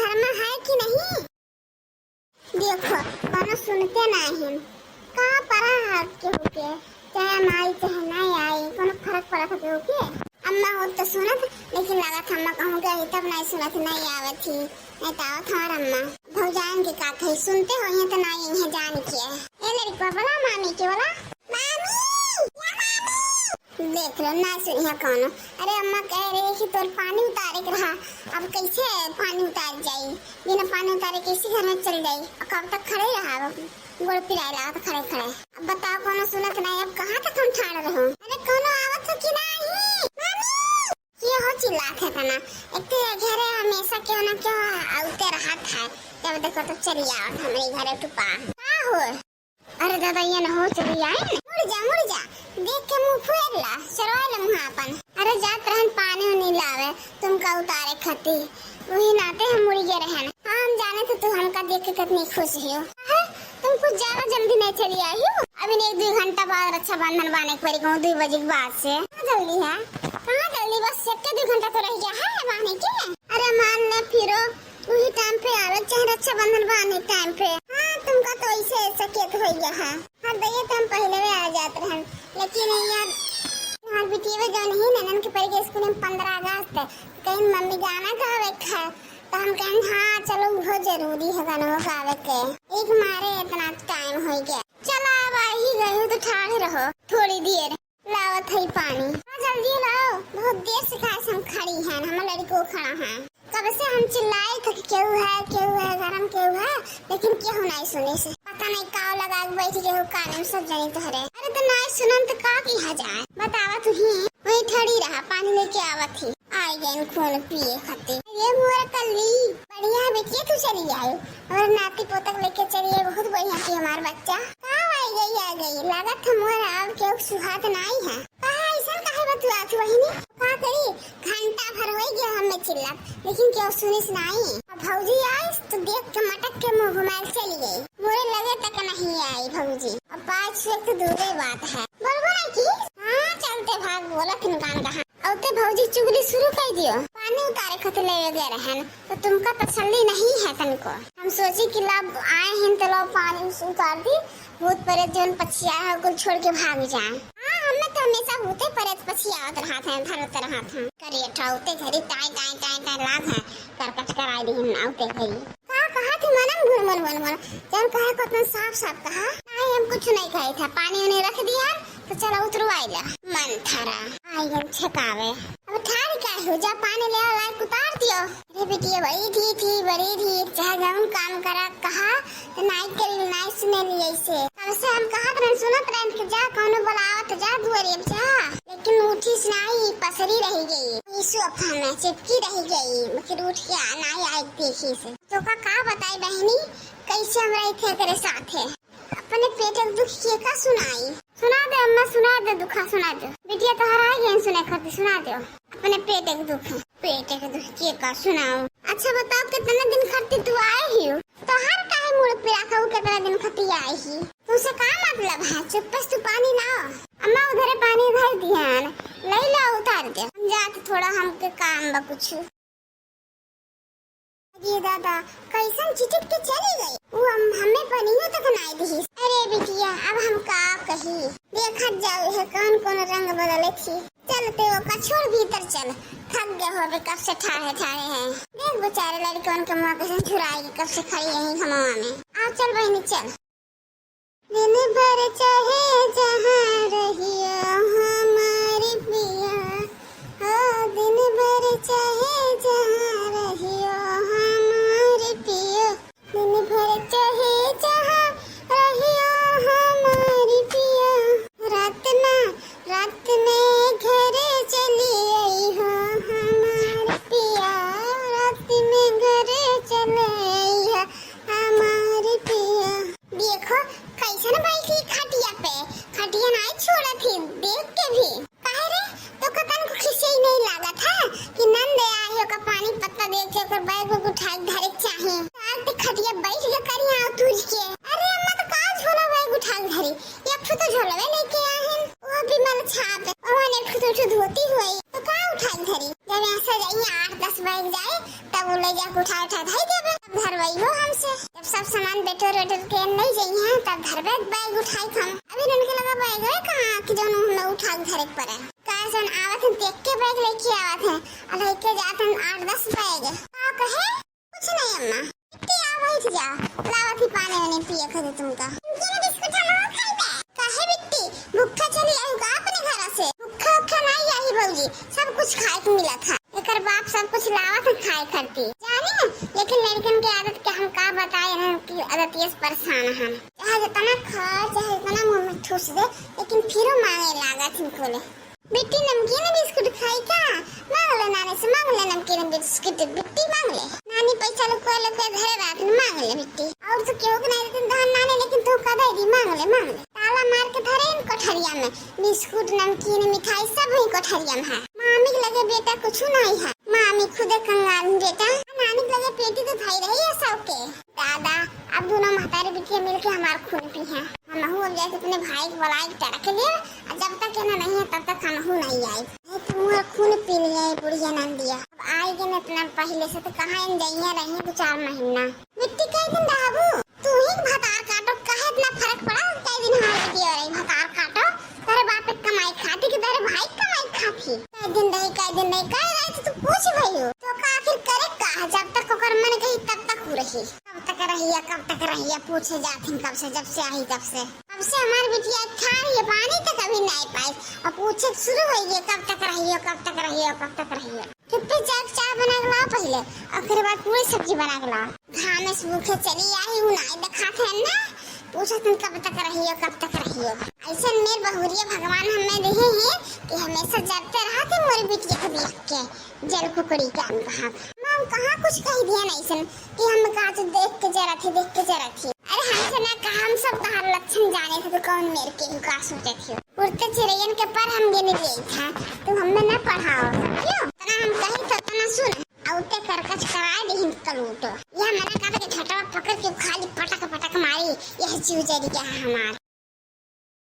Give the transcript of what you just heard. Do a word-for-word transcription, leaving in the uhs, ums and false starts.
अम्मा है कि नहीं? देखो, कोनो सुनते नाहीं हैं। का परा है केहू के, चाहे अम्मा आई, चाहे नाहीं आई, कोनो फरक पड़त है केहू के? अम्मा हो तो सुनत, लेकिन लागत अम्मा कहूँ गई तब नाहीं सुनत, नाहीं आवत ही, नाहीं तो आवत हमार अम्मा। भौजाइन के का कही, सुनते होइहैं तो नाहीं अइहैं जान के। ए लड़िकवा, बोला मामी के, बोला। मामी, या मामी। देख लो, ना सुनिया कौनो। अरे अम्मा कह रही है कि तोर पानी उतारे के रहा, अब कैसे पानी उतार जाई? बिना पानी उतारे कैसे घर में चल जाई? और कब तक खड़े रहा? गोड़ पिराए लागत खड़े खड़े। अब बताओ, कौनो सुनत नहीं, अब कहाँ तक हम ठाड़ रहो? अरे कौनो आवत हो कि नहीं? मामी! ये हो चिल्लात है तना? एक तो ये घरे हमेशा क्यों ना क्यों आउते रहत है, जब देखो तो चली आवत हमरे घरे टुपा। का हो? अरे दादा, ये न हो, चली आए न। मुड़ जा, मुड़ जा, देख के मुँह फेर ला, चरवा ले मुँह आपन। अरे जात रहन पानी उनी लावे, तुमका उतारे खती, वही नाते हम मुड़ गए रहन। हाँ, हम जाने थे तू हमका देख के कितनी खुश हो। हाँ, तुम कुछ ज्यादा जल्दी नहीं चली आई हो? अभी एक दो घंटा बाद रक्षाबंधन बाने के पड़ी, कहूँ दो बजे के बाद से। हाँ, जल्दी है। कहाँ जल्दी, बस एक दो घंटा तो रह गया है बाने के। अरे मान ले फिरो, वही टाइम पे आवे, चाहे रक्षाबंधन बाने टाइम पे। हाँ, तुमका तो ऐसे सकेत हो गया है। हाँ, दैया तो हम पहले भी आ जात रहन, लेकिन यार, हमार बिटिया जौन ही ननन के पड़ गए स्कूल में पन्द्रह अगस्त, कहीं मम्मी गाना गावे के है, तो हम कहें हाँ चलो, वो जरूरी है गाना गावे के। एक मारे इतना टाइम हो गया। चला, अब आ ही गई हूँ तो ठाढ़ रहो थोड़ी देर। लावत है पानी। हाँ, जल्दी लाओ, बहुत देर से खाए से हम खड़ी हैं, हमार लड़िको खड़ा है। कब से हम चिल्लाई थे कि केहू है, केहू है, घर में केहू है, लेकिन केहू नहीं सुने से। पता नहीं काव लगा के बैठ गए हो कान में सब जनी तोहरे। अरे तो नहीं सुनन तो का किया जाए, बतावा तू ही। वही खड़ी रहा, पानी लेके आवत ही। आई गए खून पिए खातिर। ये मोर कल्ली, बढ़िया है बेटिया, तू चली आई और नाती पोतक लेके चलिए, बहुत बढ़िया थी हमार बच्चा। का आई गई, आ गई, लागत है मोर अब केहू सुहात नहीं है। कहा ऐसा काहे बतुआत बहिनी? का करी, घंटा भर हो गया हमें चिल्लत, लेकिन केहू सुनिस नहीं। अब भौजी आइस तो देख के मटक के मुंह घुमाए चली गई। मोरे लगे तक नहीं आई भौजी। अब पाँच से तो दूरे बात है। बोलबो ना की? हाँ, चलते भाग बोला किनकान कहा। औते भौजी चुगली शुरू कर दियो। पानी उतारे खत ले गए रहन, तो तुमका तसल्ली नहीं है तनको। हम सोची कि लब आए हैं तो लो पानी उतार दी, भूत प्रेत जौन पछिया है कुल छोड़ के भाग जाए। हाँ, हमें तो हमेशा भूते प्रेत पछियावत रहत हैं, धरत रहत हैं। करिए ठौते घरी टाई टाई टाई टाई लाग है, करकच कराई दी हम औते घरी। का कहा थी मनम गुन गुन गुन गुन, जौन कहा को उतना साफ साफ कहा। नहीं, हम कुछ नहीं कहे थे, पानी उन्हें रख दिया तो चलो उतरवाई ला। मन थारा आई गन छकावे। अब ठारी का हो जा, पानी ले आओ, लाइट उतार दियो। अरे बिटिया, बड़ी थी, थी, बड़ी थी, चाहे जौन काम करा कहा, तो नाई करी, नाई सुने ली ऐसे। तब से हम कहत रहन, सुनत रहन कि जा, कौनो बुलावत जा, दुआरे जा। लेकिन उठिस नाई, पसरी रह गई। ई सोफा में चिपकी रह गई, मगर उठ के आ, नाई आई देखी से। तो का, का बताई बहनी, कैसे हमरा इथे करे साथ है। अपने पेट के दुख के का सुनाई? सुना दे अम्मा, सुना दे, दुखा सुना दे। बिटिया तोहरा आई गई सुने खातिर, सुना दे। अपने पेट के दुख, पेट के दुख के का सुनाओ? अच्छा बताओ, कितना दिन खातिर तू आए ही हो? तोहर काहे मूड़ पिरा के ऊ कितना दिन खातिर आई ही? तुमसे का मतलब है? चुप्पे से तू पानी लाओ। अम्मा उधरे पानी धर दिहन, ले लो उतार दे। हम जात थोड़ा, हमके काम बा कुछ। ये दादा, कैसन चिचित के चली गई? वो हम, हमें पनियो तक नाई दिहिस। अरे बिटिया, अब हम का कही? देखत जाओ है कौन कौन रंग बदले थी। चलते वो कछुर भीतर चल, थक गए होबे कब से ठाढ़े ठाढ़े हैं। देख बेचारे लड़कन के मुँह कैसे झुराई, कब से खड़ी यहीं घमवा में। आ चल बहनी चल। दिन भर चाहे जहाँ रहियो हमार पिया, हो दिन भर चाहे जहाँ रहियो हमार पिया, दिन भर चाहे जहाँ रहियो हमार पिया, रात ना रात में घर चली आई हो हमार पिया, रात में घर चली आई हो हमार पिया। देखो कैसन बैठी खटिया पे, खटिया नाई छोड़त ही देख के भी। काहे रे, तो कतन को खिसे ही नहीं लागत है कि नंद आए हो का पानी पत्ता देख के ओकर बैग उठाए धरे के चाहे। आज ते खटिया बैठ के करी आओ तुझ के। अरे अम्मा तो का झोला बैग उठाए धरी, एक ठो तो झोलवे लेके आए हैं। वो भी मल छाप, ओहन एक ठो दो ठो धोती हुई, तो का उठाई धरी? जब यहाँ से जाइए आठ दस बैग जाए, तब वो ले बैग उठा उठा धई देबे, तब धरवइबो हमसे। जब सब सामान बेटोर वेटोर के नहीं जइहे, तब धरबे बैग उठाई हम। अभी उनके लगा बैग है कहाँ कि जौन हमें उठा के धरे के पड़े। का जौन आवत हैं, देख के बैग लेके आवत हैं, और लेके जात हैं आठ दस बैग। का कहे? कुछ नहीं अम्मा, बिट्टी आ बैठ जा, लावत ही पानी वानी पिए खातिर तुमका। नमकीन बिस्कुट हम और खाइबे। काहे बिट्टी, भूखा चली आई का अपने घर से? भूखा उखा नहीं आई भौजी, सब कुछ खाए के मिलत है। एकर बाप सब कुछ लावत है खाए खातिर, जानी ना, लेकिन लड़कन के आदत के हम का बताए, इनकी आदत ये से परेशान हम। चाहे जितना खा, चाहे जितना मुंह में ठूस दे, लेकिन फिरो मांगे लागत हैं खोले। बिट्टी नमकीन बिस्कुट खाई का? मांग ले नानी से, मांग ले नमकीन बिस्कुट, बिट्टी मांग ले। नानी पैसा लुकोए लुकोए धरे रहत हैं, मांग ले बिट्टी। और तो केहू के नहीं देती धान नानी, लेकिन तू का दे दी, मांग ले, मांग ले। ताला मार के धरे हैं कोठरिया में, बिस्कुट, नमकीन, मिठाई सब वही कोठरिया में है। मामी के लगे बेटा कुछ नहीं है, मामी खुदे कंगाल हैं बेटा। नानी के लगे पेटी तो धई रही है सबके। दादा, अब दोनों महतारी बिटिया मिलके हमार खून पी हैं। हमहू अब जाके अपने भाई के बुलाए के टरक लिए, और जब तक ये नहीं है तब तक हमहू नहीं आई। नहीं तो मुँह खून पी लिया है बुढ़िया नंदिया। अब आई के न इतना पहले से तो कहाँ इन जइया रही हैं दो चार महीना। बिट्टी कई दिन रहबू? तू ही भतार काटो, काहे इतना फर्क पड़ा? कई दिन हमार बिटिया रही भतार काटो, तेरे बाप के कमाई खाती कि तेरे भाई के कमाई खाती? कई दिन रही, कई दिन नहीं, कई रही तो तू पूछ भइयो। तो का आखिर करे का है? जब तक ओकर मन कही तब तक वो रही। कब तक रहिया, कब तक रहिया, पूछे जात हैं कब से, जब से आई तब से। कब से हमार बिटिया खा रही है, पानी तक अभी नहीं पाई, और पूछे शुरू होइए, कब तक रहियो, कब तक रहियो, कब तक रहियो। चुप्पे चाप चाय बना के लाओ पहले, और फिर बाद पूरी सब्जी बना के लाओ। घाम से भूखे चली आई, उ नहीं दिखात है ना, पूछत हैं कब तक रहियो, कब तक रहियो। ऐसन मेर बहुरिया भगवान हमें देहे हैं कि हमेशा जरते रहत हैं मोरी बिटिया के देख के। जल कुकड़ी के हम कहा, माँ कहाँ कुछ कह दिया नहीं सन कि हम कहा तो देख के जरा थी, देख के जरा थी। अरे हमसे ना कहा, हम सब तहार लक्षण जाने थे, तो कौन मेर के का सोचे थे। उड़ते चिड़ैयन के पर हम गिन लिए था, तुम हमें ना पढ़ाओ। क्यों? इतना हम कही तो इतना सुन, औते करकच कराए दिहिन कलूटो। यह मैंने कहा था कि झटवा पकड़ के खाली पटक पटक मारी, यह चूजरिया है हमार।